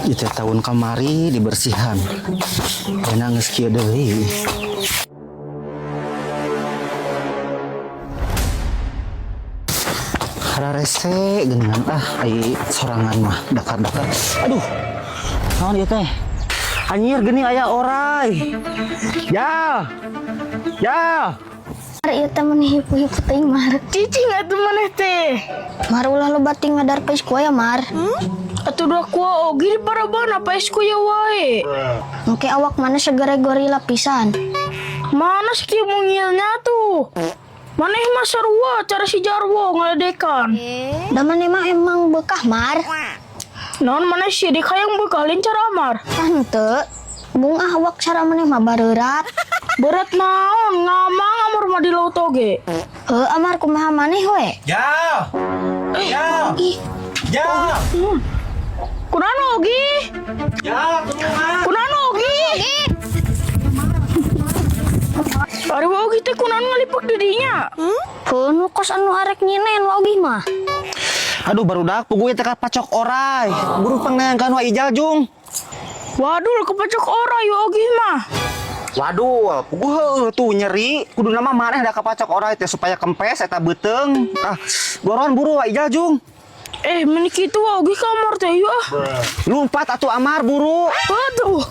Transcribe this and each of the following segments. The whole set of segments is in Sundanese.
Itu tahun kamari dibersihan. Enak geus kieu deui. Hararese geuningan ah ai sorangan mah dakar-dakar. Aduh. Naon ieu teh? Anjir geuning aya orai. Ya. Ya. Mar ieu teh meni hipu-hipu teuing Mar. Cicing atuh maneh teh. Mar ulah loba ting ngadar pais ku ya, Mar. Atuh da ku oge di paraban pais ku ya wae. Engke awak maneh segere gorila pisan. Mana sih kieu mungilnya tuh? Maneh mah sarua cara si Jarwo ngaledekan. Da maneh mah emang bekah, Mar. Naon maneh sirik hayang beukah lain cara Amar. Ah henteu. Bung ah awak cara maneh mah bareurat. Berat naon ngamang Amar mah di laut oge. Heuh Amar kumaha maneh we? Ya. Ya. Ih, Ya. Kunaon oge? Ya, tulungan. Kunaon oge? Ari oge teh kunaon ngalipek di dinya? Heuh nu kos anu arek nyinen wa oge mah. Aduh barudak puguh teh kapacok orai. Buru pangneangkeun wa Ijal jung. Waduh, kepacok orai wa oge mah. Waduh, puguh heueuh tuh nyeri. Kudu nama maneh da kapacok orai teh supaya kempes eta beuteung. Ah, goroan buru wa Ijal jung. Eh, meni kitu wa oge kamar teh yuk ah. Lumpat atuh Amar buru. Aduh,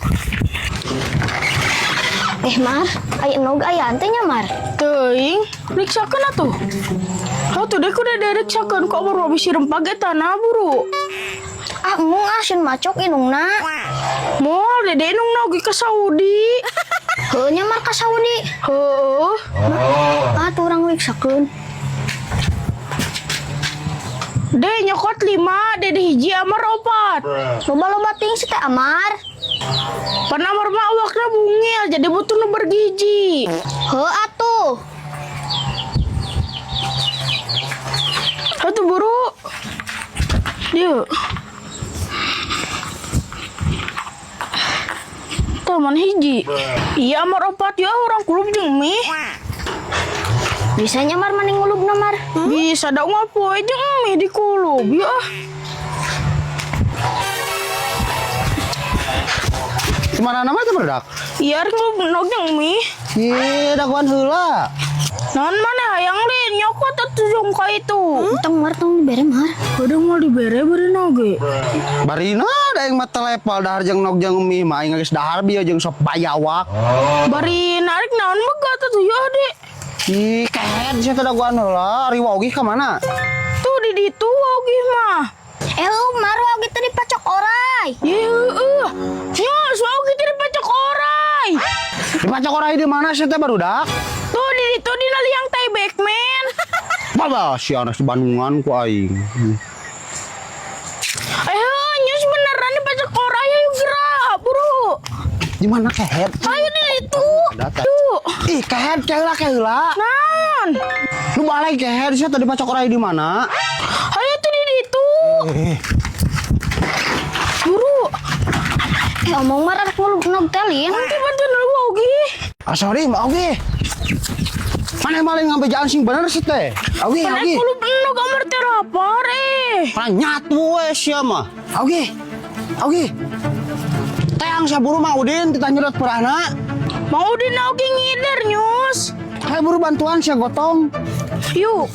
Eh Mar, aya nog aya teh nya Mar. teuing, riksakeun atuh. Atuh deh kudu diriksakeun kok baru bisi rempag eta na buru. Ah embung ah sieun macok indungna. Moal dede indungna oge ka Saudi. Heuh nya Mar ka Saudi. Heuh. Ah tuh urang riksakeun. De nyokot 5, dede hiji Amar 4. Loba-loba ting si teh Amar. Pan Amar mah awakna bungil jadi butuh nu bergizi. Heuh atuh. Atuh buru. Dieu. Tuh mana hiji. Iya Amar 4 ya urang kulub jeung mie. Bisa nya Mar mani ngulubna Mar. Bisa da ngapoe jeung mie di kulub ya. Gimana nama teh barudak? Iya rek ngulub nog jeung mie. Ih, dagoan heula. Naon mana hayang lin nyokot atuh jeung ka itu. Tong Mar tong dibere Mar. Kadang mau dibere bere oge. Barina da aing mah telepal dahar jeung nog jeung mie mah aing geus dahar bieu jeung sop bayawak. Bari narik naon megat atuh ya dek. Ih, kehed sia teh dagoan heula. Ari wa oge ka mana? Tuh di ditu oge mah. Eh heuh Mar wa oge teh dipacok orai. Ye heueuh. Nyos oge teh dipacok orai. Dipacok orai di mana sia teh barudak? Tuh di ditu dina liang tai Backman. Baba si anak di Bandungan ku aing. Eh heueuh nyos beneran dipacok orai ayo gerak buru. Di mana kehed? Ayo di ditu. Data. Tuh. Ih, kehed keheula keheula. Naon? Lu balik kehed sia teh dipacok orai di mana? Ayo tuh di ditu. Buru. Eh omong Mar arek ngulub nog teh lin. Nanti bantuan lu oge. Ah sorry, Mbak Ogi. Mana maling ngambil jalan sing bener sih teh. Ogi, Mana Ogi. kulub nog amar teh lapar eh. Mana nyatu we sia mah. Ogi. Ogi. Teang sia buru Mang Udin titah nyedot perahna. Mau di oge ngider nyus. Hayo buru bantuan sia gotong. Yuk.